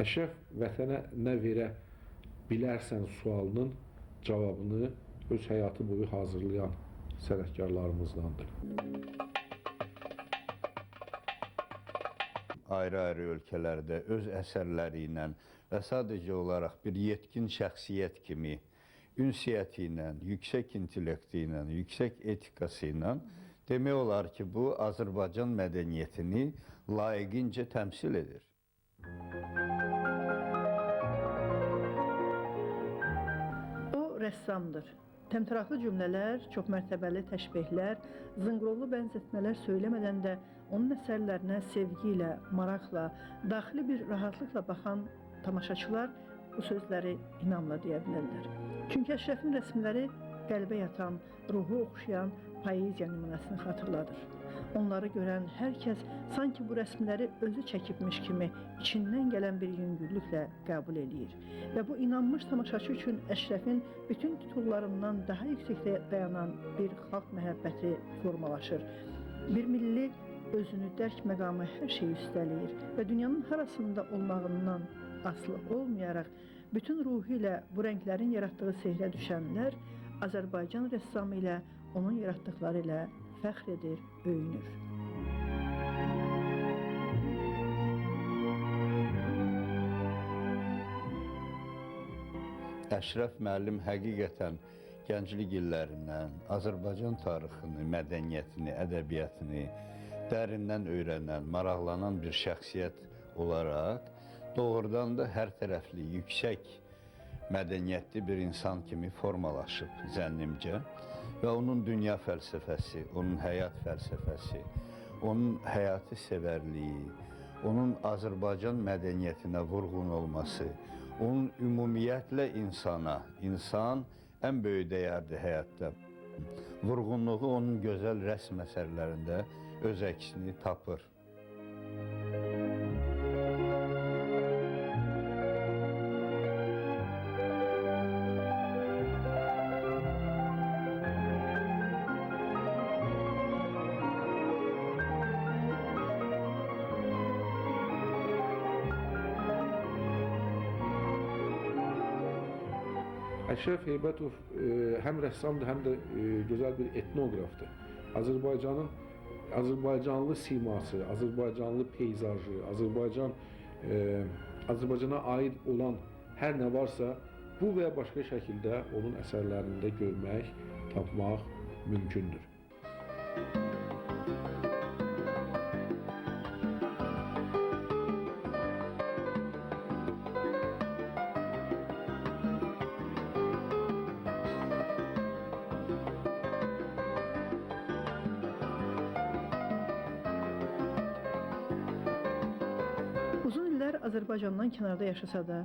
Əşrəf vətənə nə verə bilərsən sualının cavabını öz həyatı boyu hazırlayan sənətkarlarımızdandır. Ayrı-ayrı ölkələrdə öz əsərləri ilə və sadəcə olaraq bir yetkin şəxsiyyət kimi ünsiyyəti ilə, yüksək intellekti ilə, yüksək etikası ilə demək olar ki, bu Azərbaycan mədəniyyətini layiqincə təmsil edir. O rəssamdır. Təmtəraqlı cümlələr, çox mərtəbəli təşbehlər, zınqrovlu bənzətmələr söyləmədən də onun əsərlərinə sevgi ilə, maraqla, daxili bir rahatlıqla baxan tamaşaçılar bu sözləri inamla deyə bilərlər. Çünki Əşrəfin rəsmləri qəlbə yatan, ruhu oxşayan poeziya nümunəsini xatırladır. Onları görən hər kəs sanki bu rəsmləri özü çəkibmiş kimi içindən gələn bir yüngüllüklə qəbul eləyir. Və bu inanmış tamaşaçı üçün Əşrəfin bütün titullarından daha yüksəkdə dayanan bir xalq məhəbbəti formalaşır. Bir milli özünü dərk məqamı hər şeyi üstələyir və dünyanın harasında olmağından asılı olmayaraq bütün ruhu ilə bu rənglərin yaratdığı sehrə düşənlər Azərbaycan rəssamı ilə, onun yaratdıqları ilə fəxr edir, öyünür. Əşrəf müəllim həqiqətən gənclik illərindən Azərbaycan tarixini, mədəniyyətini, ədəbiyyatını dərindən öyrənən, maraqlanan bir şəxsiyyət olaraq doğrudan da hər tərəfli, yüksək mədəniyyətli bir insan kimi formalaşıb zənnimcə və onun dünya fəlsəfəsi, onun həyat fəlsəfəsi, onun həyatı sevərliyi, onun Azərbaycan mədəniyyətinə vurğun olması, onun ümumiyyətlə insana, insan ən böyük dəyərdir həyatda. Vurğunluğu onun gözəl rəsm əsərlərində öz əksini tapır. Əşrəf Heybətov həm rəssamdır, həm də gözəl bir etnoqrafdır. Azərbaycanın Azərbaycanlı siması, Azərbaycanlı peyzajı, Azərbaycana aid olan hər nə varsa bu və ya başqa şəkildə onun əsərlərində görmək, tapmaq mümkündür. Uzun illər Azərbaycandan kənarda yaşasa da,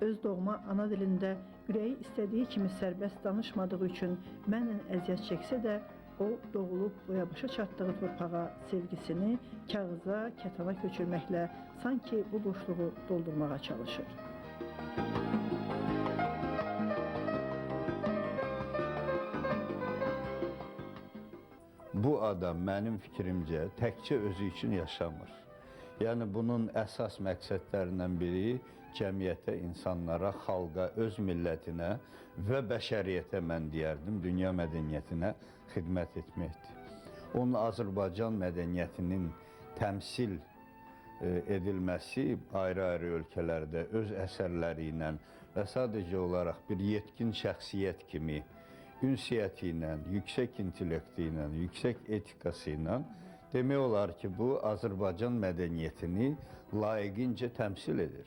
öz doğma ana dilində ürəyi istədiyi kimi sərbəst danışmadığı üçün mənlə əziyyət çəksə də, o doğulub boya-başa çatdığı torpağa sevgisini kağıza, kətana köçürməklə sanki bu boşluğu doldurmağa çalışır. Bu adam mənim fikrimcə təkcə özü üçün yaşamır. Yəni bunun əsas məqsədlərindən biri cəmiyyətə, insanlara, xalqa, öz millətinə və bəşəriyyətə, mən deyərdim, dünya mədəniyyətinə xidmət etməkdir. Onun Azərbaycan mədəniyyətinin təmsil edilməsi ayrı-ayrı ölkələrdə öz əsərləri ilə və sadəcə olaraq bir yetkin şəxsiyyət kimi ünsiyyəti ilə, yüksək intellekti ilə, yüksək etikası ilə demək olar ki, bu Azərbaycan mədəniyyətini layiqincə təmsil edir.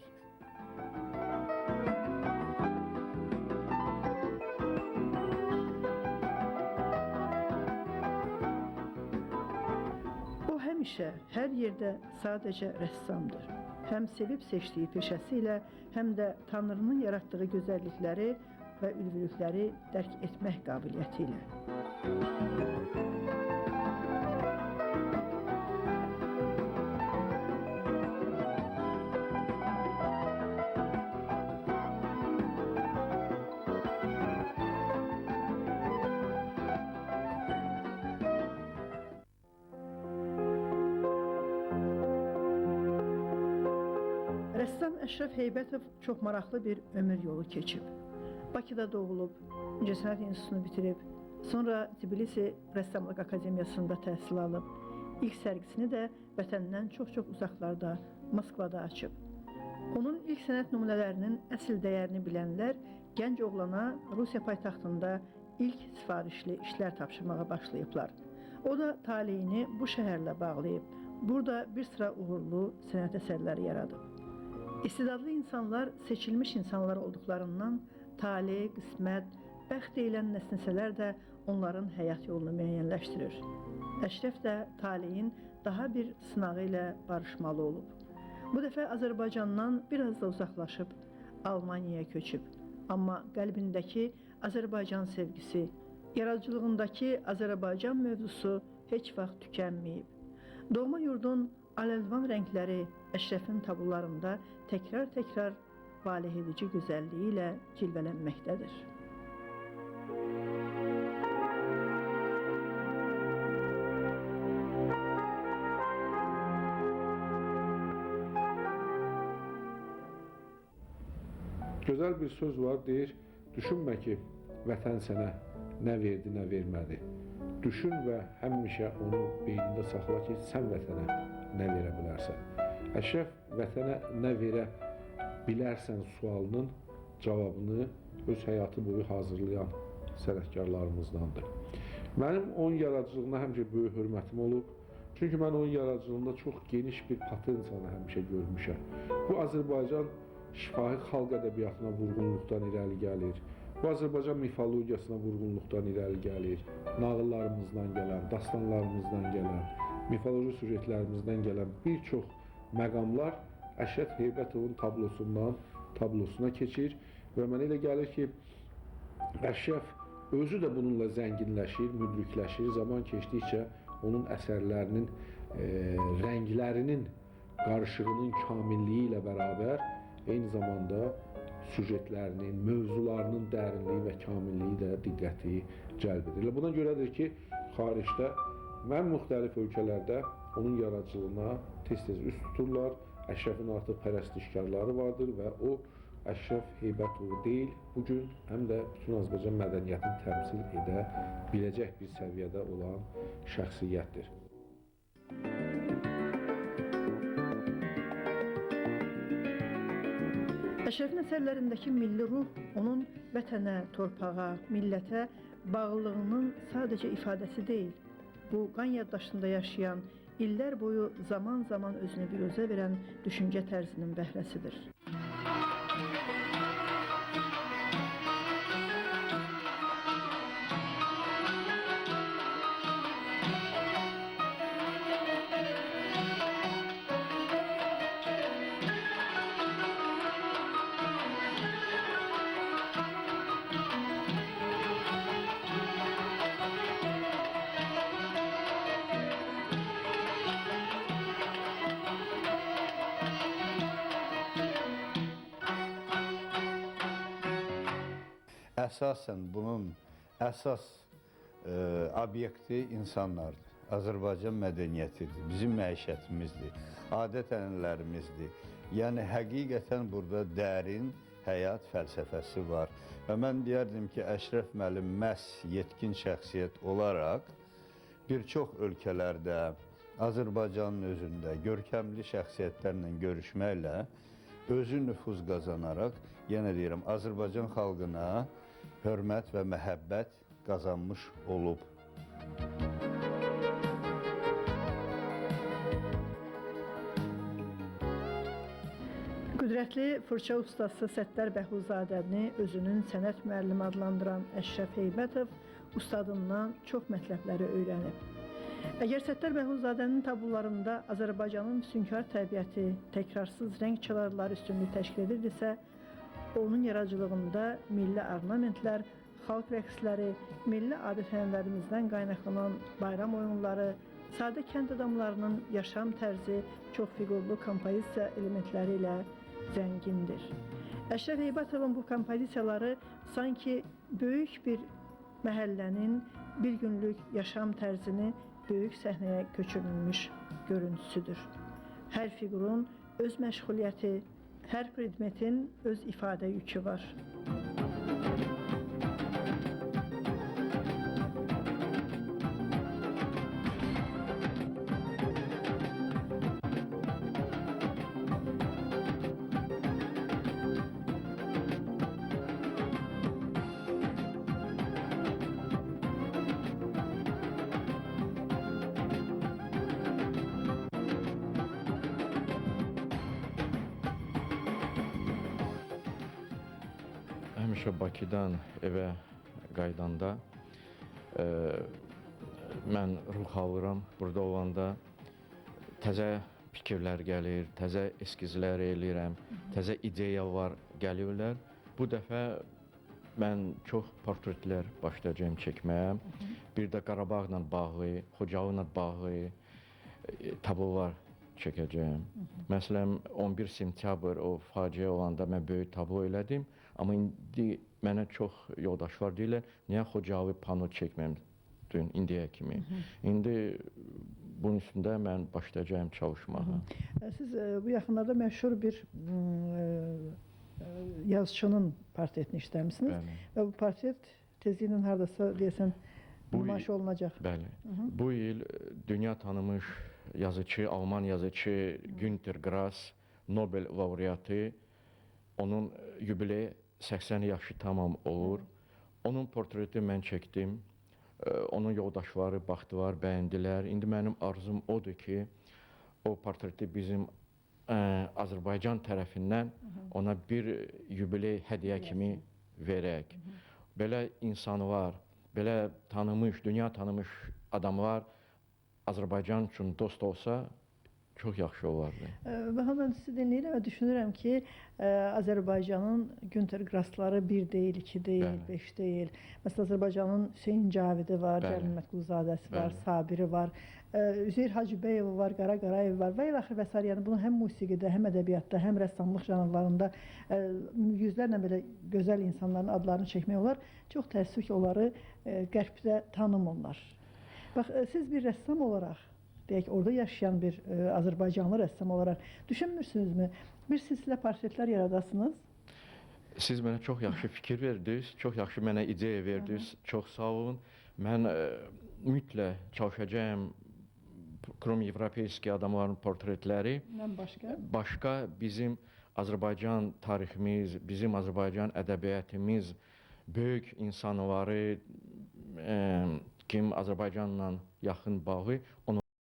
O həmişə, hər yerdə sadəcə rəssamdır. Həm sevib seçdiyi peşəsi ilə, həm də Tanrının yaratdığı gözəllikləri və ülvülükləri dərk etmək qabiliyyəti ilə. Rəssam Əşrəf Heybətov çox maraqlı bir ömür yolu keçib. Bakıda doğulub, İncəsənət İnstitutunu bitirib, sonra Tbilisi Rəssamlıq Akademiyasında təhsil alıb. İlk sərgisini də vətənindən çox-çox uzaqlarda, Moskvada açıb. Onun ilk sənət nümunələrinin əsl dəyərini bilənlər gənc oğlana Rusiya paytaxtında ilk sifarişli işlər tapşırmağa başlayıblar. O da taleyini bu şəhərlə bağlayıb. Burada bir sıra uğurlu sənət əsərləri yaradıb. İstedadlı insanlar seçilmiş insanlar olduqlarından tale, qismət, bəxt deyilən nəsnəsələr də onların həyat yolunu müəyyənləşdirir. Əşrəf də taleyin daha bir sınağı ilə barışmalı olub. Bu dəfə Azərbaycandan biraz da uzaqlaşıb Almaniyaya köçüb. Amma qəlbindəki Azərbaycan sevgisi, yaradıcılığındakı Azərbaycan mövzusu heç vaxt tükənməyib. Doğma yurdun aləlvan rəngləri Əşrəfin tablolarında təkrar-təkrar valeh edici gözəlliyi ilə cilvələnməkdədir. Gözəl bir söz var, deyir, düşünmə ki, vətən sənə nə verdi, nə vermədi. Düşün və həmişə onu beynində saxla ki, sən vətənə nə verə bilərsən. Əşrəf vətənə nə verə bilərsən sualının cavabını öz həyatı boyu hazırlayan sənətkarlarımızdandır. Mənim onun yaradıcılığına həmişə böyük hörmətim olub. Çünki mən onun yaradıcılığında çox geniş bir potensiyalı həmişə görmüşəm. Bu Azərbaycan şifahi xalq ədəbiyyatına vurğunluqdan irəli gəlir. Bu Azərbaycan mifologiyasına vurğunluqdan irəli gəlir. Nağıllarımızdan gələn, dastanlarımızdan gələn, mifoloji süjetlərimizdən gələn bir çox məqamlar Əşrəf Heybətovun tablosundan tablosuna keçir və mənə elə gəlir ki, Əşrəf özü də bununla zənginləşir, müdrikləşir. Zaman keçdikcə onun əsərlərinin rənglərinin qarışığının kamilliyi ilə bərabər eyni zamanda süjetlərinin, mövzularının dərinliyi və kamilliyi də diqqəti cəlb edir. Elə buna görədir ki, xaricdə və müxtəlif ölkələrdə onun yaradıcılığına tez-tez üst tuturlar. Əşrəfin artıq pərəstişkarları vardır və o Əşrəf Heybətovu deyil, bugün həm də bütün Azərbaycan mədəniyyətini təmsil edə biləcək bir səviyyədə olan şəxsiyyətdir. Əşrəfin əsərlərindəki milli ruh onun vətənə, torpağa, millətə bağlılığının sadəcə ifadəsi deyil. Bu, qan yaddaşında yaşayan, illər boyu zaman-zaman özünü büruzə verən düşüncə tərzinin bəhrəsidir. Əsasən bunun əsas obyekti insanlardır. Azərbaycan mədəniyyətidir, bizim məişətimizdir, adət-ənənələrimizdir. Yəni həqiqətən burada dərin həyat fəlsəfəsi var. Və mən deyərdim ki, Əşrəf müəllim məhz yetkin şəxsiyyət olaraq bir çox ölkələrdə, Azərbaycanın özündə görkəmli şəxsiyyətlərlə görüşməklə özü nüfuz qazanaraq, yenə deyirəm, Azərbaycan xalqına hörmət və məhəbbət qazanmış olub. Qüdrətli fırça ustası Səttar Bəhlulzadəni özünün sənət müəllimi adlandıran Əşrəf Heybətov ustadından çox mətləbləri öyrənib. Əgər Səttar Bəhlulzadənin tablolarında Azərbaycanın füsunkar təbiəti, təkrarsız rəng çalarları üstünlük təşkil edirdisə, onun yaradıcılığında milli ornamentlər, xalq rəqsləri, milli adət-ənənələrimizdən qaynaqlanan bayram oyunları, sadə kənd adamlarının yaşam tərzi çox fiqurlu kompozisiya elementləri ilə zəngindir. Əşrəf Heybətovun bu kompozisiyaları sanki böyük bir məhəllənin bir günlük yaşam tərzini böyük səhnəyə köçürülmüş görüntüsüdür. Hər fiqurun öz məşğuliyyəti, hər predmetin öz ifadə yükü var. Həmişə Bakıdan evə qayıdanda mən ruh alıram burada olanda. Təzə fikirlər gəlir, təzə eskizlər eləyirəm, təzə ideyalar gəlirlər. Bu dəfə mən çox portretlər başlayacağam çəkməyə. Bir də Qarabağla bağlı, Xocalı ilə bağlı tablolar çəkəcəyəm. Məsələn, 11 sentyabr o faciə olanda mən böyük tablo elədim. Amma indi mənə çox yoldaşlar deyirlər, niyə Xocalı pano çəkməmdin indiyə kimi. İndi bunun üstündə mən başlayacağam çalışmağa. Siz bu yaxınlarda məşhur bir yazıçının portretini işləmisiniz. Bəli. Və bu portret tezliklə hardasa deyəsən nümayiş olunacaq. Bəli. Bu il dünya tanımış yazıçı, Alman yazıçı Günter Grass, Nobel laureatı, onun yubileyi 80 yaşı tamam olur. Onun portreti mən çəkdim. Onun yoldaşları baxdılar, bəyəndilər. İndi mənim arzum odur ki, o portreti bizim Azərbaycan tərəfindən ona bir yubiley hədiyyə kimi verək. Belə insanlar, belə tanımış, dünya tanımış adamlar Azərbaycan üçün dost olsa çox yaxşı olardı. Və mən sizi dinləyirəm və düşünürəm ki, Azərbaycanın Günter Grassları bir deyil, iki deyil, Bəli. beş deyil. Məsələn, Azərbaycanın Hüseyn Cavidi var, Bəli. Cəlil Məhqulzadəsi var, Bəli. Sabiri var, Üzeyir Hacıbəyev var, Qara Qarayev var və ilaxır və sair. Yəni bunu həm musiqidə, həm ədəbiyyatda, həm rəssamlıq janrlarında yüzlərlə belə gözəl insanların adlarını çəkmək olar. Çox təəssüf ki, onları qərbdə tanımırlar. Bax, siz bir rəssam olaraq, deyək, orada yaşayan bir Azərbaycanlı rəssam olaraq düşünmürsünüzmü? Bir silsilə portretlər yaradasınız. Siz mənə çox yaxşı fikir verdiniz, çox yaxşı mənə ideya verdiniz. Çox sağ olun. Mən mütləq çalışacağam krom evropeyski adamların portretləri. Mən başqa? Başqa bizim Azərbaycan tariximiz, bizim Azərbaycan ədəbiyyatımız, böyük insanları kim Azərbaycanla yaxın bağı, onu